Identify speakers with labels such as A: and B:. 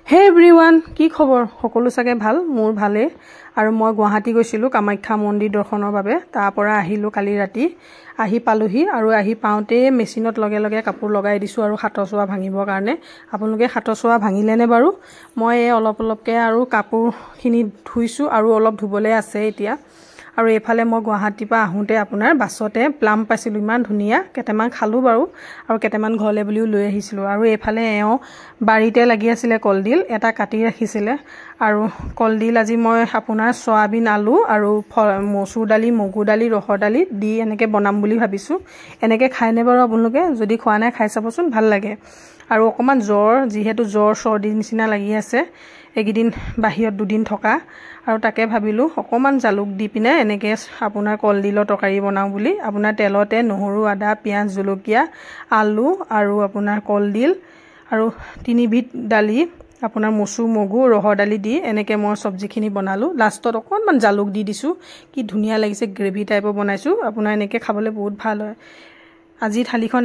A: হে এভৰিৱান, কি খবৰ? সকলো চাগে ভাল, মোৰ ভালেই। আৰু মই গুৱাহাটী গৈছিলোঁ কামাখ্যা মন্দিৰ দৰ্শনৰ বাবে। তাৰ পৰা আহিলোঁ কালি ৰাতি, আহি পালোহি। আৰু আহি পাওঁতেই মেচিনত লগে লগে কাপোৰ লগাই দিছোঁ আৰু সাতৰ চোৱা ভাঙিবৰ কাৰণে। আপোনালোকে সাতৰ চোৱা ভাঙিলেনে বাৰু? মই এই অলপ অলপকৈ আৰু কাপোৰখিনি ধুইছোঁ আৰু অলপ ধুবলৈ আছে এতিয়া। আৰু এইফালে মই গুৱাহাটীৰ পৰা আহোঁতে আপোনাৰ বাছতে প্লাম পাইছিলোঁ, ইমান ধুনীয়া, কেইটামান খালোঁ বাৰু আৰু কেইটামান ঘৰলৈ বুলিও লৈ আহিছিলোঁ। আৰু এইফালে এওঁ বাৰীতে লাগি আছিলে কলডিল এটা কাটি ৰাখিছিলে। আৰু কলডিল আজি মই আপোনাৰ চয়াবিন, আলু আৰু মচুৰ দালি, মগু দালি, ৰহৰ দালি দি এনেকৈ বনাম বুলি ভাবিছোঁ। এনেকৈ খায়নে বাৰু আপোনালোকে? যদি খোৱা নাই খাই চাবচোন, ভাল লাগে। আৰু অকণমান জ্বৰ, যিহেতু জ্বৰ চৰ্দি নিচিনা লাগি আছে এইকেইদিন, বাহিৰত দুদিন থকা, আৰু তাকে ভাবিলোঁ অকণমান জালুক দি পিনে এনেকৈ আপোনাৰ কলডিলৰ তৰকাৰী বনাওঁ বুলি। আপোনাৰ তেলতে নহৰু, আদা, পিঁয়াজ, জলকীয়া, আলু আৰু আপোনাৰ কলডিল আৰু তিনিবিধ দালি, আপোনাৰ মচুৰ, মগু, ৰহৰ দালি দি এনেকৈ মই চব্জিখিনি বনালোঁ। লাষ্টত অকণমান জালুক দি দিছোঁ, কি ধুনীয়া লাগিছে, গ্ৰেভি টাইপৰ বনাইছোঁ। আপোনাৰ এনেকৈ খাবলৈ বহুত ভাল হয়। আজি থালিখন